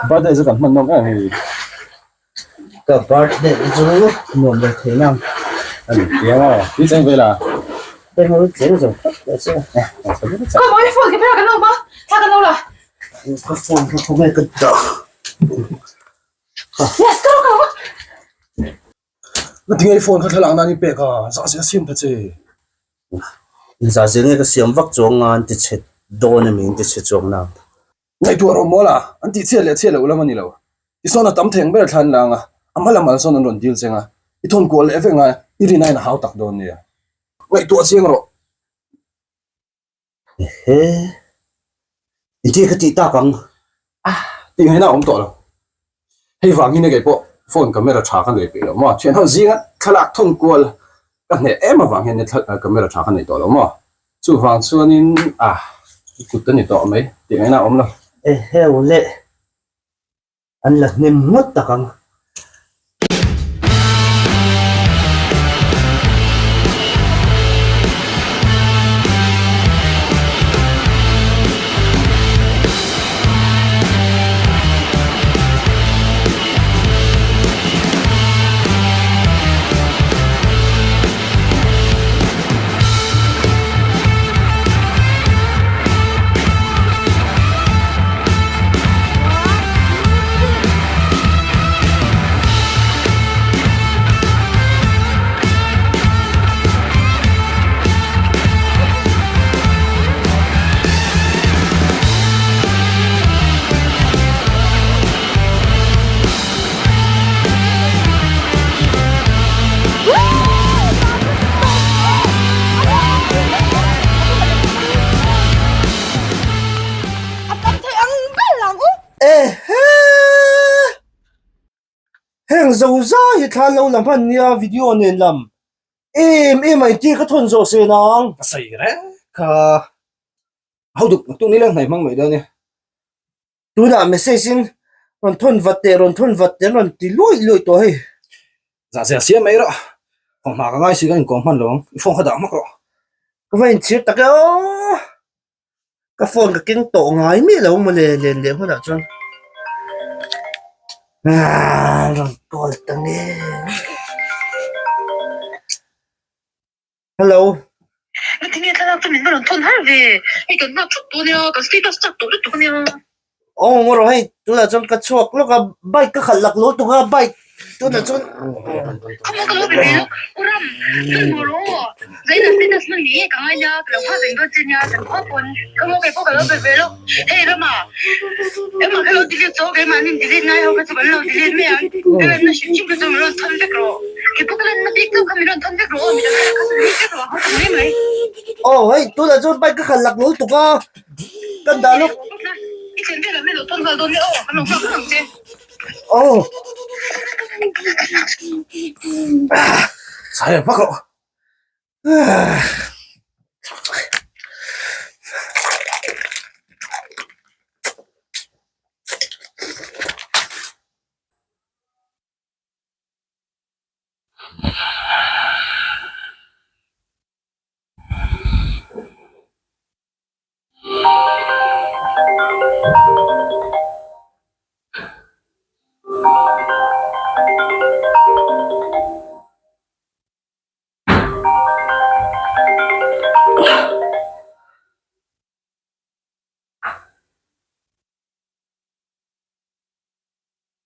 Birthday chu kan hman nawm em hei. Ka birthday chu nuam ve thei nang. Ani piang aw. Ti cheng ve la. Hei ho cheng zo phawt teh che. Ka mawi phone ka phera kan awm a, thla kan lo la. Ka phone kha khawnge ka dah. Yes ka lo ka lo. Na tinge i phone kha thlalak nan i pek a, zah zia siam ta che. Zah zia nge ka siam vak chuang nga an ti chhe dawn emi an ti chhe chuang nang. Ngaihtuah rawh mawl a, an tih chhiat leh chhiat loh lam a ni lo. Tisawn a tam theng ber thlan lang a, a hma lam al sawn an rawn dil cheng a, i thawn kual leh vek ngai, i rin aiin a hau tak dawn nia. Ngaihtuah chiang rawh. Ehe, engtin ka tih tak ang? Ah, tih ngaihna a awm tawh lo. Hei vang hi kei pawh phone camera tha ka nei peih lo maw? Thian ho zinga thlalak thawn kual ka hneh em avang hian camera tha ka nei tawh lo maw? Chuvang chuanin ah, i kut a ni tawh mai tih ngaihna a awm lo. Eheu leh. An la hnem ngawt tak ang. Ehe! Heng zozai hi thlan lo la hman nia video nen lam em em a intir ka thawn zawh se nang. Ka sawi reng kha ho duk tuk ni leng hnai hmang mai dawn nia. Tunah message in rawn thawn vat teh rawn thawn vat teh an rawn ti luai luai tawh hei. Zah zia siam mai rawh. Kawng hma ka ngai si ka inkawm hman lo ang. I phone kha dah hmak rawh. Ka va inchhir tak e aw. Ka phone ka keng tawh ngai miah lo mawle len leh hunah chuan. Aaa rawn call ta nge. Hello. Tinge thlalak chu min va rawn thawn har ve. Hei kan nghak thut tawh ania, kan status chak tawh lutuk ania. Aw ngaw rawh hei tunah chuan ka chhuak lawk a, bike ka khalh lak lutuk a, bike tunah chuan. Khawmaw ka lo be ve lawk, U Ram, chuan maw rawh aw, Zaina status hman ngei ngei ka ngai nia, ka lo nghak reng dawn che nia, kan khua pawn khawmaw kei pawh ka lo be ve lawk. Hei Rama, engmah kha lo delete zawk, keimah nin delete ngai ho kha chu kan lo delete mai ang, ka lanna hrim hrim kha chu min rawn thawn vek rawh, kei pawh ka lanna bik chauh kha min rawn thawn vek rawh aw, midang kha chu delete vek rawh a ho ta mai mai. Aw hei tunah chuan bike ka khalh lak lutuk a, ka dah lawk. I thlen velah min lo thawn nghal dawn nia aw, kan lo nghak vek ang che. Aw. Sai vak rawh.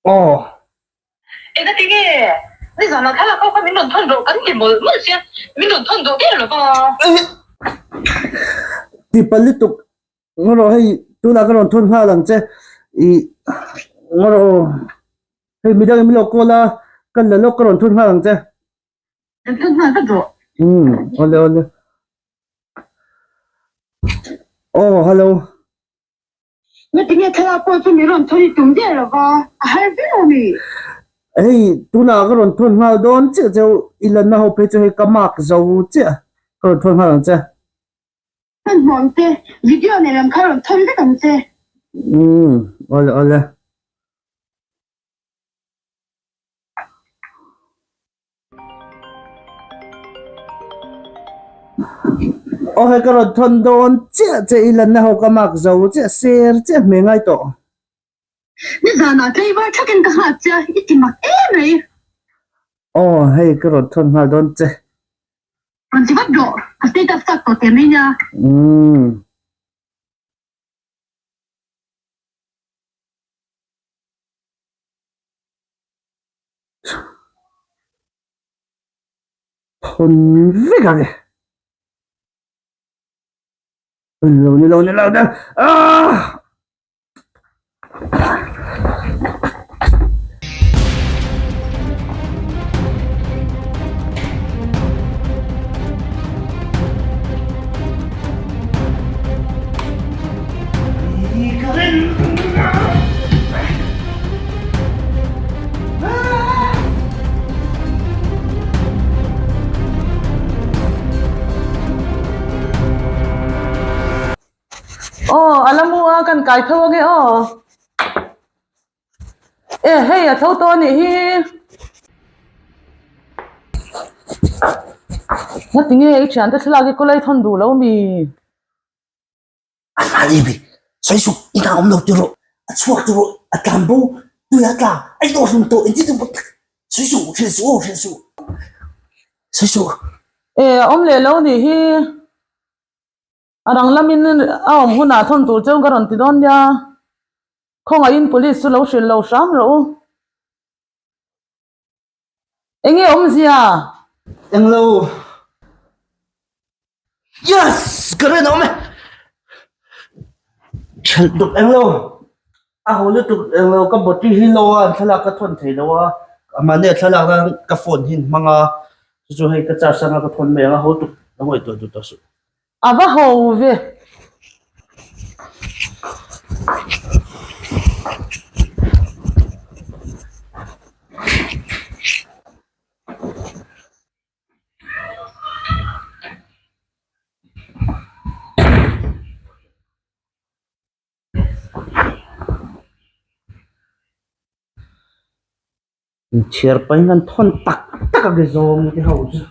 Aw. Eng ati nge? Nizan ah thlalak ho kha min rawn thawn rawh kan ti mawlh mawlh sia, min rawn thawn duh der lova. Tipa lutuk ngaw rawh hei tunah ka rawn thawn nghal ang che ih ngaw rawh aw hei midang in min lo call a ka la lawk ka rawn thawn nghal ang che. Kan thawn nghal vat rawh. Umm awle awle. Aw hello. Ngatinge thlalak pawh chu min rawn thawn i tum der lo va, a har viau a mi? Hei tunah ka rawn thawn nghal dawn chiah cheu i lanna ho phei chu hei ka mark zo chiah ka rawn thawn nghal ang che. Hmanhmawh ang che, video nen lam kha rawn thawn vek ang che. Umm awle awle. Aw hei ka rawn thawn dawn chiah che i lanna ho ka mark zo chiah ser chiah hmel ngai tawh. Nizanah tlaivar thakin ka nghak che a, i ti mak em mai. Aw hei ka rawn thawn nghal dawn che. Rawn ti vat rawh, ka status chak tawh teh mai nia. Umm. Thawn vek ang e. Ni lo ni lo ni lo aah. Aw a la mu a kan kai tho ange aw e hei a tho tawh a nih hi ngatinge i thiante thlalak hi kawlai thawn duh lo mi. A hla i bi sawi suh i hna awm lo ti rawh a chhuak ti rawh a tlan bo tui a tla a inawh hlum tawh engtin emaw tak sawi suh hrilh suh aw hrilh suh sawi suh. E a awm leh lo nih hi a rang lamin a awm hunah thawn tur cheu ka rawn ti dawn nia khawngaihin police chu lo hrilh lo hram rawh u. Enge awmzia? Englo. Yes! Ka rin awm e. Thelh tuk englo. A ho lutuk englo ka body hi lo a thlalak ka thawn thei lo a. Mahni a thlalak nan ka phone hi an hmang a. Chu chu hei ka charge anga ka thawn mai ang a ho tuk a ngaihtuah duh tawh suh. A va ho ve. Inchhiar pahin an thawn tak tak a ke zawng te ho chu.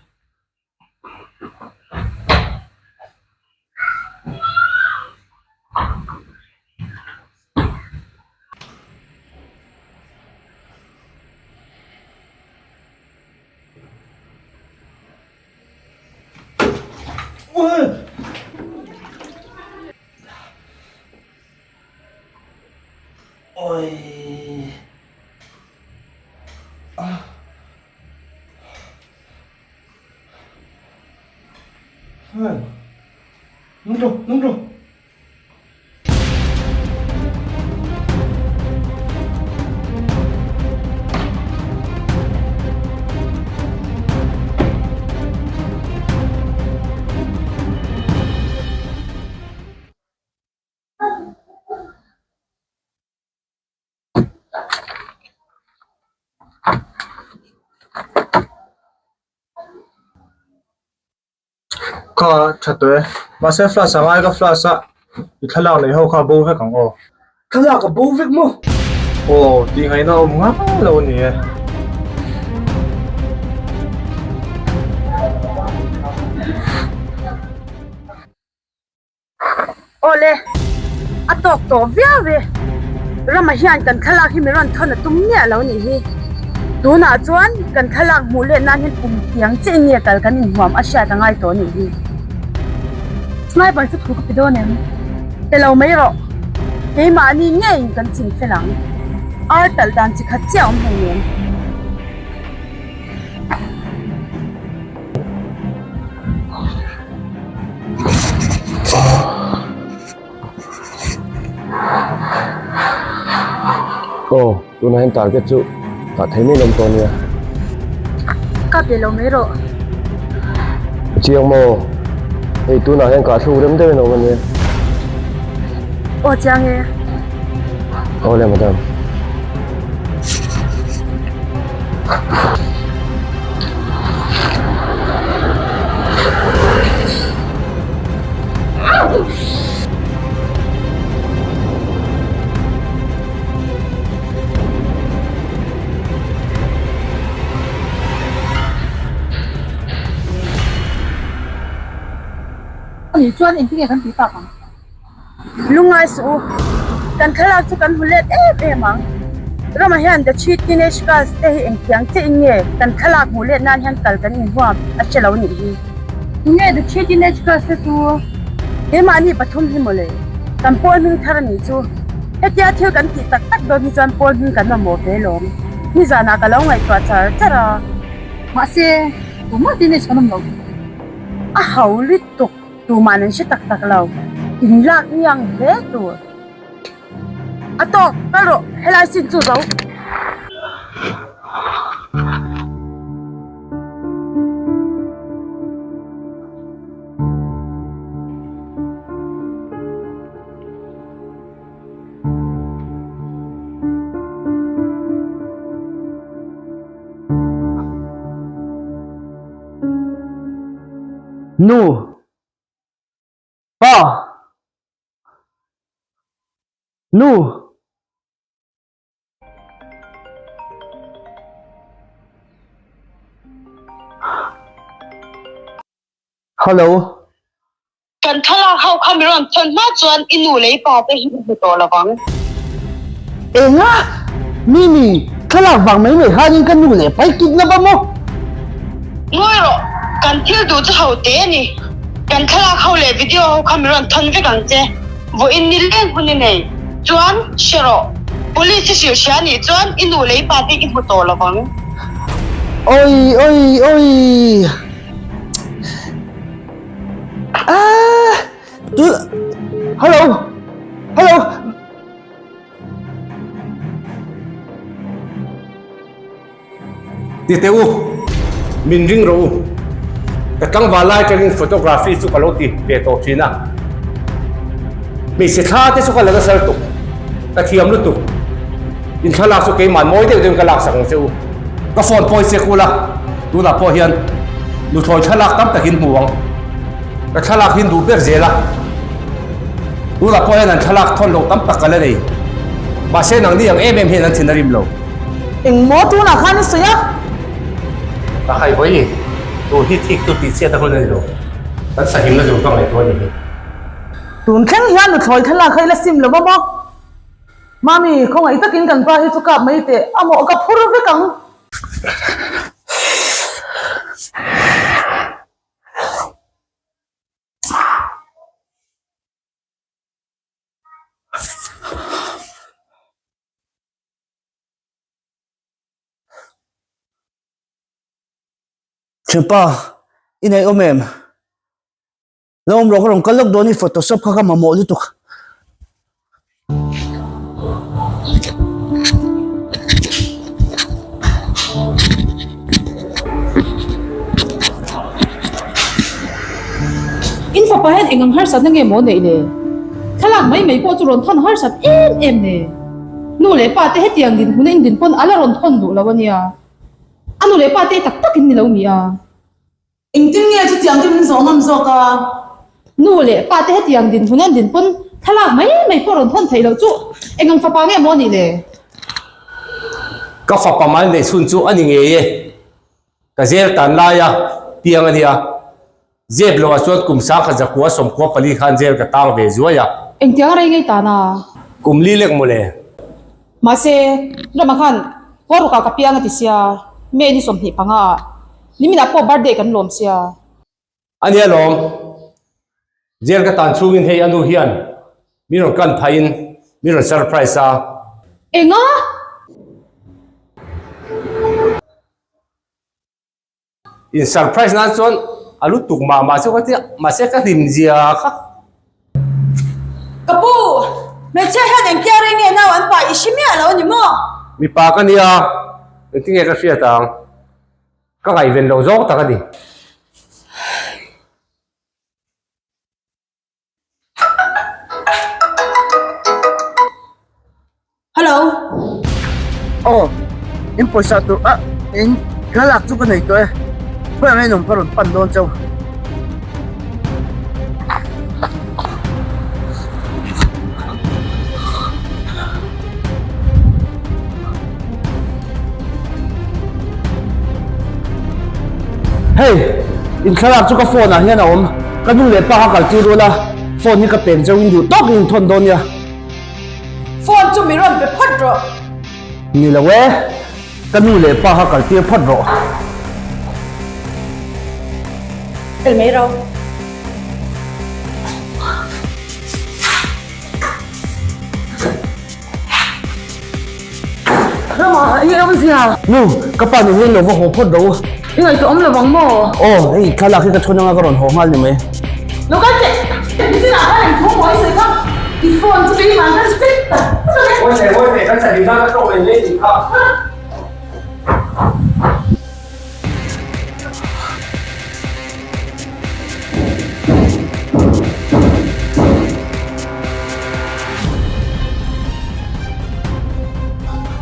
Oi. Ah. Hey. Nung ro, nung ro. Kha tha tawh e. Mahse flash a ngai ka flash a i thlalak nei ho kha a bo vek ang aw. Thlalak a bo vek maw? Aw tih ngaihna awm ngang lo a ni e. Awle, a tawk tawh viau e. Rama hian kan thlalak hi mi rawn thawn a tum miah lo nih hi. Tunah chuan kan thlalak hmuh let nan hian kum tiang chiah in nge kal kan inhuam a hriat a ngai tawh nih hi. Sniper chu thu ka pe dawn em? Pe lo mai rawh. Keimahni ngeiin kan ching fel ang. Ar talh dan chi khat chiah a awm hleinem. Aw, tunah hian target chu kah thei mai lawm tawh ania. Ka pe lo mai rawh. A chiang maw? Hei tunah hian kah thluk rem deuhin a awm ania. Aw chiang e. Aw le madam. Anih chuan engtin nge kan tih tak ang? Lungngai suh u, kan thlalak chu kan hmu let em em ang. Rama hian The Three Teenage Girls te hi engtiang chiah in nge kan thlalak hmuh let nan hian kal kan inhuam a hre lo nih hi. Tunge The Three Teenage Girls te chu? Keimahni pathum hi mawle, kan pawl hming thar a nih chu. Hetia thil kan tih tak tak dawn hi chuan pawl hming kan mamawh ve lawm. Nizanah ka lo ngaihtuah char char a. Mahse, tumah teenage kan awm lo. A ho lutuk. Tuman an hre tak tak lo. In lak ngiang hle tur. A tawk, kal rawh, helai sin chu zo. Nu. Pa. Nu. Hello. Kan thlalak ho kha mi rawn thawn hma chuan i nu leh i pa te hi i hmu tawh lo vang. Enga? Mimi, thlalak vang mai mai khanin ka nu leh pai kidnap a maw? Ngawi rawh, kan thil duh chu ho te a ni. Kan thlalak ho leh video ho kha mi rawn thawn vek ang che. Vawiin ni leng hun i nei. Chuan, hre rawh. Police i hrilh hria anih chuan i nu leh i pa te i hmu tawh lo vang. Oi, oi, oi. Ah! Tu Hello! Hello! Ti teh u, min ring rawh u. Ka tlangval lai atangin photography chu ka lo ti ve tawh thin a. Hmeichhe thla te chu ka la nasa lutuk, ka thiam lutuk. In thlalak chu keimah mawi deuh deuhin ka laksak ang che u. Ka phone pawh i check ula, tunah pawh hian nuthlawi thlalak tam takin hmu ang. Ka thlalak hi duh ber zel a, tunah pawh hian an thlalak thawn loh tam tak ka la nei. Mahse nangni ang em em hian an thin a rim lo. Engmaw tunah khan i sawi a? Ka hai vawi, tun hi thik chu tih chhiat a hun a ni lo. Kan sahimna tur ka ngaihtuah a ni hi. Tun thleng hian nuthlawi thlalak kha i la sim lo va maw? Mami, khawngaih takin kan pa hi chu kap mai teh, a mawh ka phur vek ang. Thianpa, i nei awm em? Lo awm rawh ka rawn kal lawk dawn i photoshop kha ka mamawh lutuk. In fapa hian eng ang harsatna nge maw neih le? Thlalak mai mai pawh chu rawn thawn harsat em em ne. Nu leh pa te hetiang dinhmun a in din pawn a la rawn thawn duh lo a nia. A nu leh pa te tak tak in ni lo mi a. Engtin nge chutiang chu min zawh ngam zawk a? Nu leh pa te hetiang dinhmun an din pawn thlalak mai mai pawh rawn thawn theih loh chu eng ang fapa nge maw nih le? Ka fapa mal neih chhun chu a ni ngei e. Ka zel tan laia piang a nia. Zep loh ah chuan kum sangkhat zakua sawmkua pali khan zel ka tang ve zuai a. Engtiang rei ngei tan a? Kum li lek mawle. Mahse, ramah khan Huarukah ka piang a ti sia, May ni 25 ah Niminah pawh birthday kan lawm sia. A nia lawm. Jail ka tan chhungin hei a nu hian min rawn kan phaiin min rawn surprise a. Enga? In surprise nan chuan a lutuk mah mah chu ka tia, mahse ka hlim zia kha. Ka pu, hmeichhia hian engtia rei nge nau an pai i hre miah lo a ni maw? Mipa ka nia, engtinge ka hriat ang? Ka ngaihven loh zawng tak a ni. Hello. Aw, in pawisa tur a in thlalak chu ka nei tawh e. Khawiah nge nung ka rawn pan dawn chauh. Hei, in thlalak chu ka phone ah hian a awm. Ka nu leh pa kha kal tir rual a, phone hi ka peng chauh in duh tawkin in thawn dawn nia. Phone chu mi rawn pe phawt rawh. Ni lo e, ka nu leh pa kha kal tir phawt rawh. Fel mai ro. Rama, i awmzia? Nu, ka pa nen hian lo va haw phawt ro. I ngaihtuah awm lo vang maw? Aw, hei thlalak hi ka chhawn anga ka rawn haw nghal ni mai. Lo kal teh, nichinah khan engthu maw i sawi kha? I phone chu keimah khan check tak tak a ni. Ngawi teh, ngawi teh, kan sahlim nan ka tawk leh leh tih kha.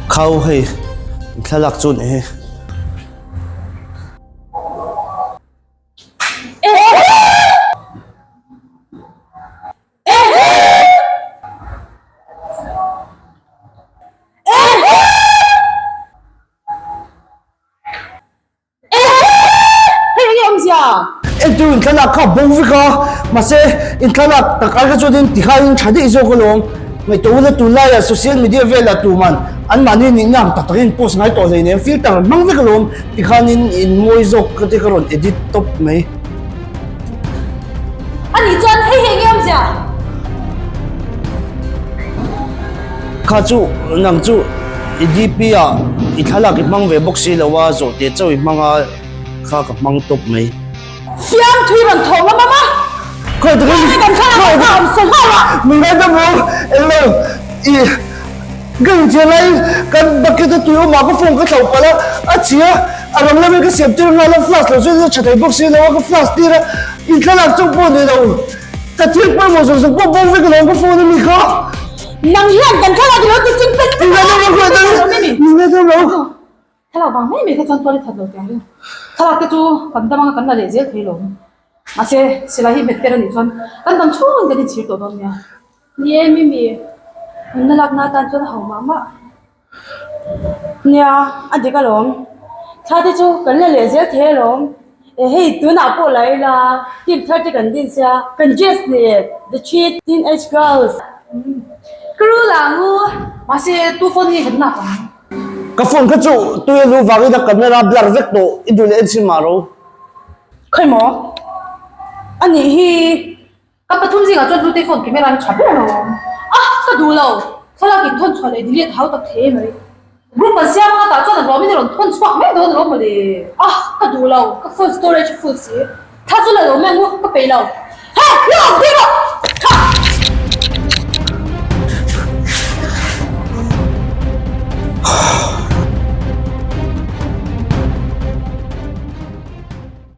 Khau hei thlalak chu ni hi. Hei enge awmzia? Entu in thlalak kha bo vek a, mahse in thlalak tak ai kha chuan in tikhain tha daih zawk alawm. Ngaihtuah ula tunlaiah social media velah tuman anmahni nihna ang tak takin post ngai tawh hleinem, filter an hmang vek alawm tikhanin in mawi zawk ka ti ka rawn edit tawp mai. A nih chuan hei hi enge awmzia? Kha chu nang chu i DP ah i thlalak i hmang ve bawk si lo a, zawhte chauh i hmang a, kha ka hmang tawp mai. Fiam thui rawn thawh ngam ang a. Khawi tak in Kan thlalak ah kha awm sa nghal a. Min ngaidam rawh englo i ka inchhiar laiin kan bucket a tui awm ah ka phone ka thlauh palh a, a chhia a rang lamin ka siam tir nghal a, flash lo chuan a tha thei bawk si lo a, ka flash tir a, in thlalak chauh pawh ni lo. Ka thil pawimawh zawng zawng pawh bo vek alawm ka phone a mi kha. Nang hian kan thlalak i lo ti ching pet Min ngaidam lo ka min ngaidam lo. Thlalak vang mai mai kha chuan tual i that lo tih ang ring. Thlalak te chu kan dam anga kan la leh zel thei lo. Mahse silai hi hmet per a nih chuan kan dam chhungin kan inchhir tawh dawn nia. Ni e Mimi, nunna lakna atan chuan a ho mah mah. Nia, a dik alawm. Thla te chu kan la leh zel thei alawm. E hei, tunah pawh la ila team thar te kan din sia, kan dress nen the three teenage girls. Ka rul ang u. Mahse, tu phone nge kan lak ang? Ka phone kha chu tui a lu vangin a camera blur vek tawh, i duh leh en chhin mah ro. Khawi maw? A nih hi. Ka pathum zingah chuan Hlutei phone camera hi tha ber a awm. Ah! Ka duh lo. Thlalak in thawn chhuah leh delete hau tak thei mai. Group an siam anga tah chuan a hlawmin a rawn thawn chhuak mai dawn alawm mawle. Ah! Ka duh lo. Ka phone storage a full si. Thla chu la lo mai ang u. Ka peih lo. Hey!